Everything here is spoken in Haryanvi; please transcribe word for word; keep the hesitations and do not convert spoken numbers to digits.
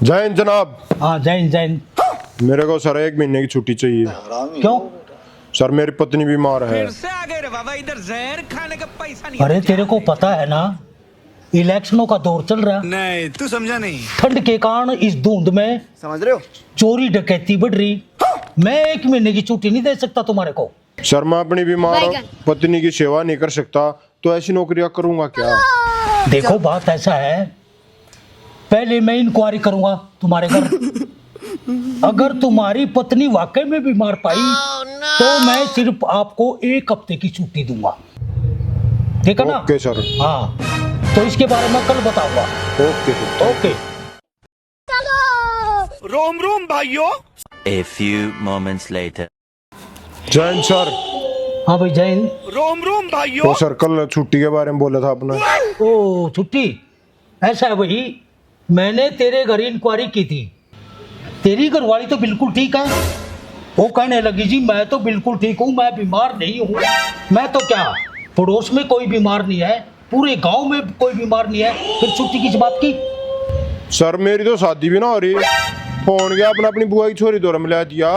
जय हिंद जनाब। हाँ, जय हिंद, जय हिंद। मेरे को सर एक महीने की छुट्टी चाहिए। क्यों? सर, मेरी पत्नी बीमार है। से आ गए रे बाबा, इधर जहर खाने का पैसा नहीं। अरे, तेरे को पता है ना, इलेक्शनों का दौर चल रहा। नहीं, तू समझा नहीं। ठंड के कारण इस धुंध में, समझ रहे हो, चोरी डकैती बढ़ रही। मैं एक महीने की छुट्टी नहीं दे सकता तुम्हारे को। सर, मैं अपनी बीमार पत्नी की सेवा नहीं कर सकता, तो ऐसी नौकरियां करूंगा क्या? देखो, बात ऐसा है, पहले मैं इंक्वायरी करूंगा तुम्हारे घर। अगर तुम्हारी पत्नी वाकई में बीमार पाई, तो मैं सिर्फ आपको एक हफ्ते की छुट्टी दूंगा, ठीक है ना? Okay sir. हाँ, तो इसके बारे में कल बताऊंगा। Okay sir. ओके। रोम रोम भाइयों। A few moments later. जय हिंद सर। हाँ भाई, जय हिंद। रोम रोम तो भाइयों। सर, कल छुट्टी के बारे में बोला था आपने। ओ, छुट्टी? ऐसा है भाई, मैंने तेरे घर इंक्वायरी की थी। तेरी घरवाली तो बिल्कुल ठीक है। वो कहने लगी, "जी, मैं तो बिल्कुल ठीक हूँ, मैं बीमार नहीं हूँ।" मैं तो क्या, पड़ोस में कोई बीमार नहीं है, पूरे गांव में कोई बीमार नहीं है, फिर छुट्टी किस बात की? सर, मेरी तो शादी भी ना हो रही, फोन गया अपने अपनी बुआ की छोरी दौरा मिला दिया।